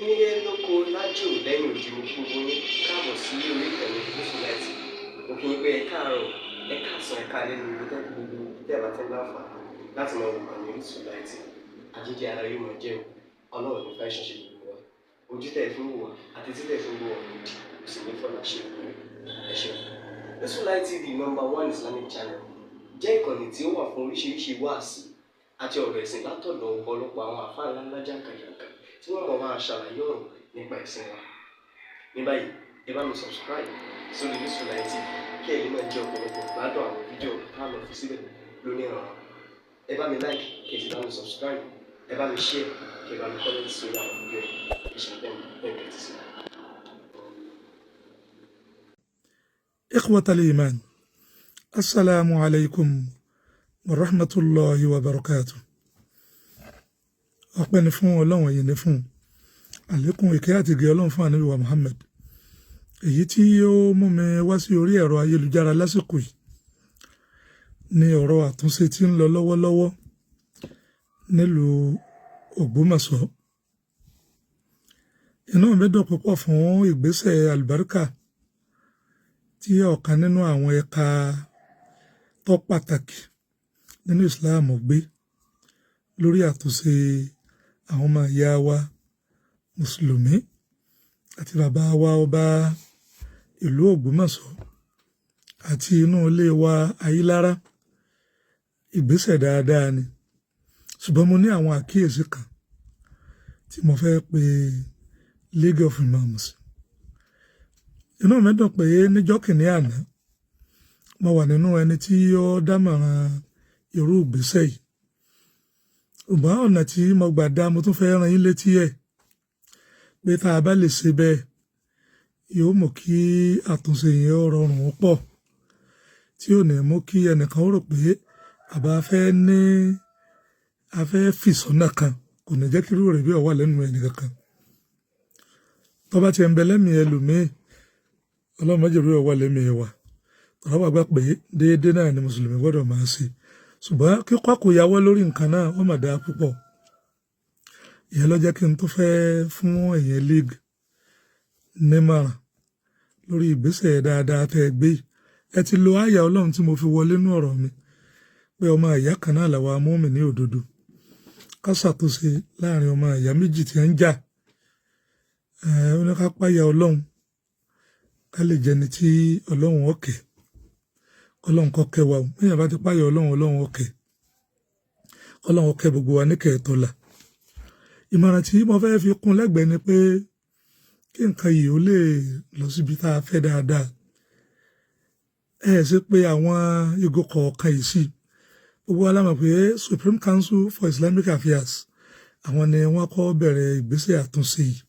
Nílé lóko lájò lẹ́yìn odi, mo kí gbogbo yín káàbọ̀ sí orí ìkànnì Gúúsù Láìtì. Mo kí yín pé ẹ káàárọ̀, ẹ káàsán, ẹ káalẹ́ ní ibi tẹ́ gbogbo tẹ́ bá ti ń láǹfààní láti máa wo ìkànnì Orísun Láìtì. Àjíjẹ ara yóò máa jẹ́ o. Ọlọ́run ní fẹ́ ṣe gbogbo wa. Ojú tẹ́ ẹ fi ń wò wá àti tí tẹ́ ẹ fi ń wò wá òdì kò sì ní fọlá ṣe ìpínlẹ̀. Ẹ ṣeun. Orísun Light TV, number one Islamic channel, jẹ́ ìkànnì tí ó wà fún oríṣiríṣi wáàsí àti ọ̀rọ̀ ẹ̀sìn látọ̀dọ̀ ọ̀pọ̀lọpọ̀ àwọn àfáà ńláńlá jàǹkànjàǹkàn tí wọ́n mọ̀ máa ṣàlàyé ọ̀rọ̀ nípa ẹ̀sìn wa. Ní báyìí, ẹ bá mi subscribe sórí Orísun Light TV kí ẹ lè máa jẹ ọ̀pọ̀lọpọ̀ gbádùn àwọn fídíò tá a lọ fi síbẹ̀ lónìí ọ̀rọ̀. Ẹ bá mi like, kí ẹ sì bá mi subscribe, ẹ bá mi share, kí ẹ bá mi comment sórí àwọn fídíò yìí. Ẹ ṣe bẹ́ẹ̀ bẹ́ẹ̀ tẹ́tí sí. إخوة الإيمان، السلام عليكم ورحمة الله وبركاته. Ọpẹ́ ni fún Ọlọ́run, ẹ̀yìn ni fún àlékún ìkẹ́ àti ìgẹ̀ Ọlọ́run fún Ànábì wa Muhammad. Èyí tí ó mú mi wá sí orí ẹ̀rọ ayélujára lásìkò yìí ní ọ̀rọ̀ àtúnṣe tí ń lọ lọ́wọ́lọ́wọ́ nílùú Ògbómọ̀ṣọ́. Inú mi dùn púpọ̀ fún ìgbésẹ̀ àlùbáríkà tí ọ̀kan nínú àwọn ẹ̀ka tó pàtàkì nínú Islam gbé lórí àtúnṣe àwọn ọmọ ìyá wa mùsùlùmí àti bàbá wa ọba ìlú Ògbómọ̀ṣọ́ àti inú ilé wa Ayílára. Ìgbésẹ̀ dáadáa ni, ṣùgbọ́n mo ní àwọn àkíyèsí kan tí mo fẹ́ pe League of Imams. Inú mi dùn pé níjọ́ kìíní àná mo wà nínú ẹni tí ó dámọ̀ràn irú ìgbésẹ̀ yìí, ṣùgbọ́n ọ̀nà tí mo gbà dá, mo tún fẹ́ rán yín létí ẹ̀ pé tá a bá lè ṣe bẹ́ẹ̀, yóò mú kí àtúnṣe yẹn ó rọrùn pọ̀, tí ò ní mú kí ẹnìkan ó rò pé àbá fẹ́ ní a fẹ́ fìsọ́nà kan, kò ní jẹ́ kí irú rẹ̀ bí ó wà lẹ́nu ẹnì kankan. Tó bá tiẹ̀ ń bẹ lẹ́mìí ẹlòmíì, Ọlọ́run má jẹ́ irú ẹ̀ wà lẹ́mìí wa. Tọ́lá wà gbà pé déédéé náà ni mùsùlùmí gbọ́dọ̀ máa ṣe, ṣùgbọ́n kíkọ́ àkóyawọ́ lórí nǹkan náà, wọ́n mà dáa púpọ̀. Ìyẹn ló jẹ́ kí n tó fẹ́ fún ẹ̀yin league nímọ̀ràn lórí ìgbésẹ̀ dáadáa tẹ́ ẹ gbé yìí. Ẹ ti lo àyà Ọlọ́run tí mo fi wọlé nú ọ̀rọ̀ mi pé ọmọ ìyá kan náà làwa mùmínì ní òdodo, ká ṣàtúnṣe láàrin ọmọ ìyá méjì tí ń jà. Ẹ ó ní ká páyà Ọlọ́run, ká lè jẹni tí Ọlọ́run ọ̀kẹ́. Ọlọ́run kó kẹ́ wa o. Bẹ́ẹ̀ bá ti páyà Ọlọ́run, Ọlọ́run ọ̀kẹ́. Ọlọ́run ọ̀kẹ́ gbogbo wa ní kẹ̀ẹ́tọ́là. Ìmọ̀ràn tí mo fẹ́ fi kún lẹ́gbẹ̀ẹ́ ni pé kí nǹkan yìí ó lè lọ síbi tá a fẹ́ dáadáa, ẹ ṣe pé àwọn igun kọ̀ọ̀kan yìí sí gbogbo wa la mọ̀ pé Supreme Council for Islamic Affairs, àwọn ni wọ́n kọ́ bẹ̀rẹ̀ ìgbésẹ̀ àtúnṣe yìí.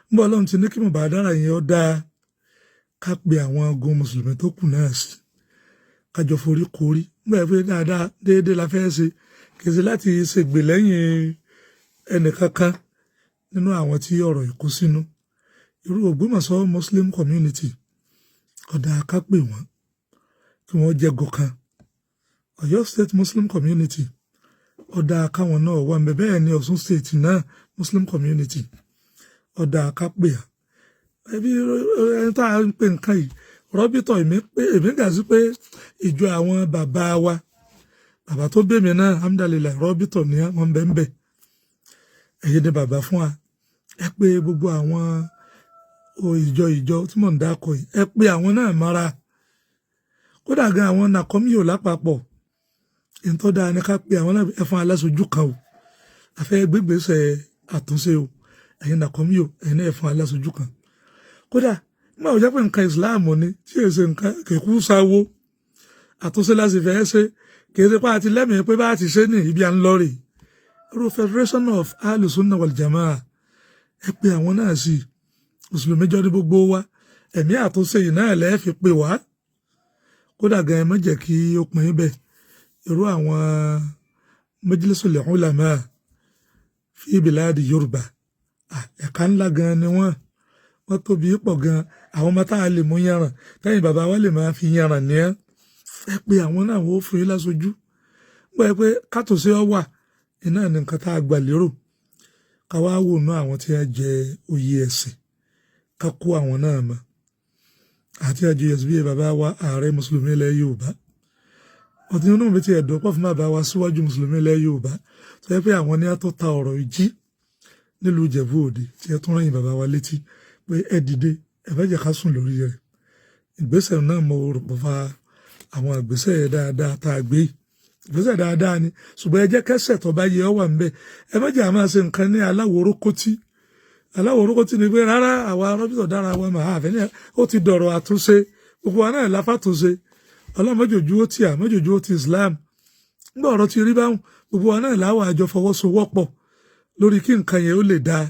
Nígbà Ọlọ́run ti ní kí mùbádára yẹn ó dáa, ká pe àwọn ogun mùsùlùmí tó kù náà sí, kájọ forí korí. Nígbà yẹn pé dáadáa déédéé la fẹ́ ṣe, kì í ṣe láti ṣègbè lẹ́yìn ẹnìkankan nínú àwọn tí ọ̀rọ̀ yìí kó sínú. Irú Ògbómọ̀ṣọ́ Muslim Community, ọ̀dà ká pè wọ́n kí wọ́n jẹ́ gọ̀kan. Ọ̀yọ́ State Muslim Community, ọ̀dà káwọn náà wà ń bẹ. Bẹ́ẹ̀ ni Ọ̀ṣun State náà Muslim Community, ọ̀dà ká pè á. Ẹbí ẹni tá a ń pè nǹkan yìí rọ́bìtọ̀, èmi pé èmi gà sí pé ìjọ àwọn bàbá wa, bàbá tó bèmí náà, alhamdulillahi, rọ́bìtọ̀ ní wọ́n bẹ́ẹ̀ ń bẹ̀. Ẹ̀yin ni bàbá fún wa. Ẹ pé gbogbo àwọn ìjọ ìjọ tí mò ń dákọ yìí, ẹ pé àwọn náà mọ́ra. Kódà gan àwọn nàkọ́míò lápapọ̀, èyí tó dáa ní ká pé àwọn náà. Ẹ fún aláṣojú kan o, àfẹ́ gbégbèsè àtúnṣe o. Ẹ̀yin nàkọ́míò, ẹ̀yin náà, ẹ fún aláṣojú kan. Kódà nígbà tó jẹ́ pé nǹkan Islam ni, tí èsì nǹkan kìkú sáwó, àtúnṣe láti fẹ́ ṣe, kì í ṣe pé àti lẹ́mìí pé bá a ti ṣe ní ibi à ń lọ rè. Irú Federation of Ahlus-Sunnah wal Jamaa, ẹ pé àwọn náà sí. Mùsùlùmí jọ ní gbogbo wa. Ẹ̀mí àtúnṣe yìí náà lẹ́ẹ̀ fi pè wá. Kódà gan, ẹ má jẹ́ kí ó pin bẹ́ẹ̀. Irú àwọn Majlisul Ulama fi biladi Yorùbá, ẹ̀ka ńlá gan ni wọ́n tóbi pọ̀ gan. Àwọn ọmọ tá a lè mú yanràn tẹ́yìn bàbá wa lè máa fi yanràn ní ẹ́. Ẹ pé àwọn náà, wọ́n fún yín láṣojú. Gbọ́ ẹ pé kátòsí ọ wà iná ní nǹkan tá a gbà lérò. Ká wá wò ná àwọn tí wọ́n jẹ oyè ẹ̀sìn, ká kó àwọn náà mọ́ àti àjọ ẹ̀sìn bíi bàbá wa ààrẹ mùsùlùmí ilẹ̀ Yorùbá. Ọtí inú mi ti ẹ̀dùn pọ̀ fún bàbá wa síwájú mùsùlùmí ilẹ̀ Yorùbá, tó yẹ pé àwọn ní tó ta ọ̀rọ̀ ìjí nílùú Ìjẹ̀bú Òde, tí ẹ tún rìn bàbá wa létí pé ẹ dìde, ẹ bá jẹ́ ká sùn lórí rẹ̀. Ìgbésẹ̀ náà mo rò pọ̀ fa àwọn ìgbésẹ̀ dáadáa tá a gbé yìí, ìgbésẹ̀ dáadáa ni, ṣùgbọ́n ẹ jẹ́ kẹsẹ̀ tó bá yẹ ọ wà ńbẹ̀. Ẹ má jẹ́ àmà ṣe nǹkan ní aláwòrókótí. Aláwòrókótí ni pé rárá, àwa rọ́bìtọ̀ dára wa mà á fẹ́ ní ó ti dọ̀rọ̀ àtúnṣe. Gbogbo wa náà láfàtúnṣe. Ọlọ́run mọ́jòjú ó ti à mọ́jòjú ó ti Islam. Nígbà ọ̀rọ̀ ti rí báwọn, gbogbo wa náà láwọn àjọ fọwọ́sowọ́pọ̀ lórí kí nǹkan yẹn ó lè dáa.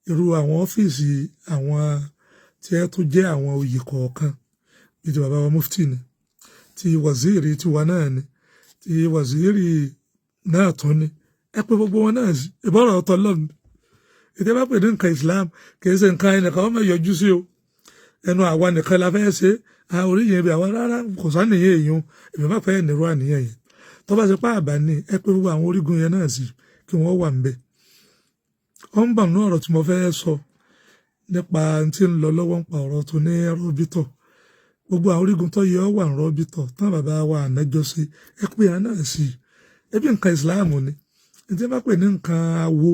Irú àwọn ọ́fíìsì àwọn tí ẹ tó jẹ́ àwọn oyè kọ̀ọ̀kan, bíi ti bàbá wa mufti ni, ti waziri tiwa náà ni, ti waziri náà tún ni, ẹ pé gbogbo wọn náà sí ìbọ̀rọ̀ ọ̀tọ̀ lọ́nà. Ètò ẹ bá pè ní nǹkan Islam, kì í ṣe nǹkan ẹnìkan wọn máa yọjú sí o, ẹnu àwa nìkan la fẹ́ ṣe oríyìn ibi àwa rárá, kò sáníyàn èèyàn. Èmi má fẹ́ nírú àníyàn yẹn. Tó bá ṣe pé àbá ní, ẹ pé gbogbo àwọn orígun yẹn náà sí kí wọ́n wà ńbẹ̀. Ó ń bà nínú ọ̀rọ̀ tí mo fẹ́ sọ nípa tí ń lọ lọ́wọ́ ń pa ọ̀rọ̀ tó ní rọ́bítọ̀. Gbogbo àwọn orígun tó yẹ ọ́ wà ń rọ́bítọ̀ tán, bàbá wa ànájọ́ sí, ẹ pé àná sí ẹbí nǹkan ìsìláàmù ni. Ní tí wọ́n bá pè ní nǹkan awo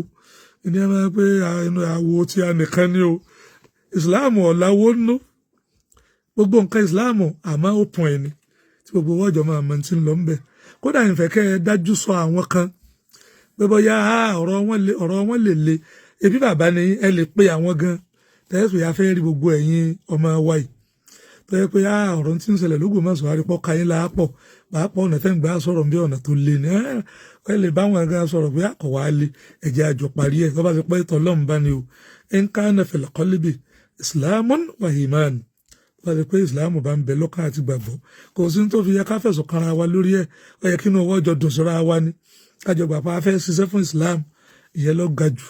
ní, ẹ máa pé inú awo tí a nìkan ni o. Ìsìláàmù ọ̀làwó nú gbogbo nǹkan ìsìláàmù, àmọ́ ó pọn ẹni tí gbogbo ọjọ́ máa mọ tí ń lọ ń bẹ̀. Kódà ìfẹ́ kẹ́ ẹ dájú sọ àwọn kan pé bóyá ọ̀rọ̀ wọn lè le. Ebi bàbá ni, ẹ lè pe àwọn gan tẹ́sí ya fẹ́ rí gbogbo ẹ̀yin ọmọ wa yìí tó yẹ pé ọ̀rọ̀ tí ń ṣẹlẹ̀ l'Ógbómọ̀ṣọ́ àrípọ̀ kayín láàpọ̀, pàápàá ọ̀nà tẹ́ ń gbà sọ̀rọ̀ bí ọ̀nà tó le ní. Ẹ lè bá wọn gan sọ̀rọ̀ pé àkọ́ wa le, ẹ̀jẹ̀ àjọ parí ẹ̀. Tó bá ti pẹ́ tọ́lọ́run bá ní o, ń ká na fil qalbi islamun wa iman, tó bá ti pé ìsìlámù bá ń bẹ lọ́kàn àti gbàgbọ́, kò sí tó fi yẹ ká fẹ̀sùn kanra wa lórí ẹ̀. Ó yẹ kí inú ọwọ́ jọ dùn síra wa ni, kájọ gbà pa afẹ́ ṣiṣẹ́ fún ìsìlámù. Ìyẹn ló ga jù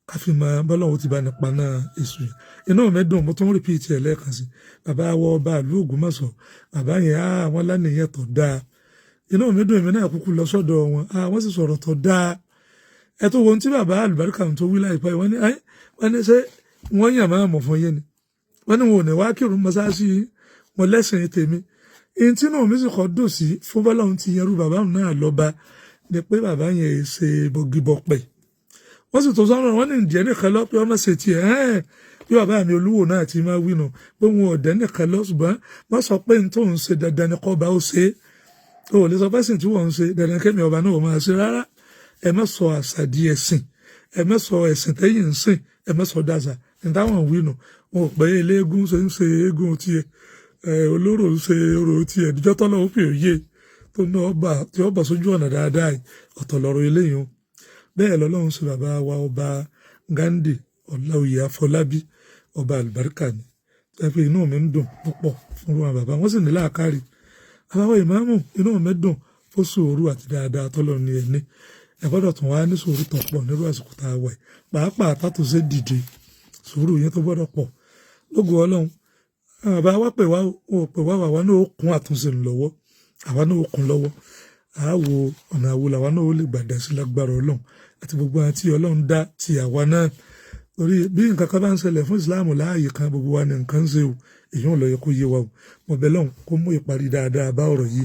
káfí mọ bọ́lọ́hún ti bá nípa náà èṣù yẹn. Inú mi dùn, mo tún repeat ẹ̀ lẹ́ẹ̀kan sí, bàbá wọ ọba ìlú Ògbómọ̀ṣọ́, bàbá yẹn á wọn lánìyẹn tó dáa. Inú mi dùn, èmi náà kúkú lọ sọ́dọ̀ wọn, á wọ́n sì sọ̀rọ̀ tó dáa. Ẹ tó wo ohun tí bàbá àlùbáríkà tó wí láìpẹ́, wọ́n ní wọ́n ní ṣé wọ́n yàn máa mọ̀ fún yín ni? Wọ́n ní wọn ò ní wá kírun mọ́sáàsì wọn lẹ́sìn tèmi. Ìyẹn tí inú mi sì kọ́ dùn sí fún bọ́lọ́hún ti yẹn rú bàbá náà lọ́ba ni pé bàbá yẹn ṣe bọ́gibọ̀pẹ̀. Wọ́n sì tó sọ́nà, wọ́n ní ìjẹ́ nìkan lọ pé ọmọ ṣe tiẹ̀ ẹ́ẹ̀ bí bàbá mi olúwo náà ti máa wí nù pé wọn ò dẹ́ nìkan lọ, ṣùgbọ́n wọ́n sọ pé n tó ń ṣe dandan ni kọ́ba ó ṣe é. O ò lè sọ pẹ́sìn tí wọ́n ń ṣe dandan kẹ́mi ọba náà ò máa ṣe rárá. Ẹ má sọ àṣà di ẹ̀sìn, ẹ má sọ ẹ̀sìn tẹ́yìn ń sìn, ẹ má sọ dàṣà. Ní táwọn wí nù, wọn ò pé eléégún ṣe ń ṣe eégún tiẹ̀, olóró ń ṣe orò tiẹ̀. Ìjọ́ tọ́lọ́ ó pè é yé tó ní ọba tí ọba sójú ọ̀nà dáadáa, ọ̀tọ̀ lọ́rọ̀ eléyìí o. Bẹ́ẹ̀ lọ́lọ́run ṣe bàbá wa ọba Ghandi Ọláoyè Afọlábí, ọba àlùbáríkà ni. Ẹ pé inú mi ń dùn púpọ̀ fún wọn, bàbá wọn sì ní làákàrí. Bàbá wa ìmáàmù, inú mi dùn fún sùúrù àti dáadáa tọ́lọ́ ní ẹni. Ẹ gbọ́dọ̀ tún wá ní sùúrù tó pọ̀ nírú àsìkò tá a wà yìí, pàápàá tátúnṣe dìde, sùúrù yẹn tó gbọ́dọ̀ pọ̀. Lógo Ọlọ́run, bàbá wa pè wá, ò pè wá, àwa náà ó kún àtúnṣe lọ́wọ́, àwa náà ó kún lọ́wọ́. Àá wo ọ̀nà àwo làwa náà ó lè gbàdá sí lágbára Ọlọ́run àti gbogbo àwọn tí Ọlọ́run dá ti àwa náà. Torí bí nǹkan kan bá ń ṣẹlẹ̀ fún ìsìláàmù láàyè kan, gbogbo wa ní nǹkan ń ṣe o. Èyí ò lọ yẹ kó yé wa o. Mo bẹ̀ Ọlọ́run kó mú ìparí dáadáa bá ọ̀rọ̀ yìí.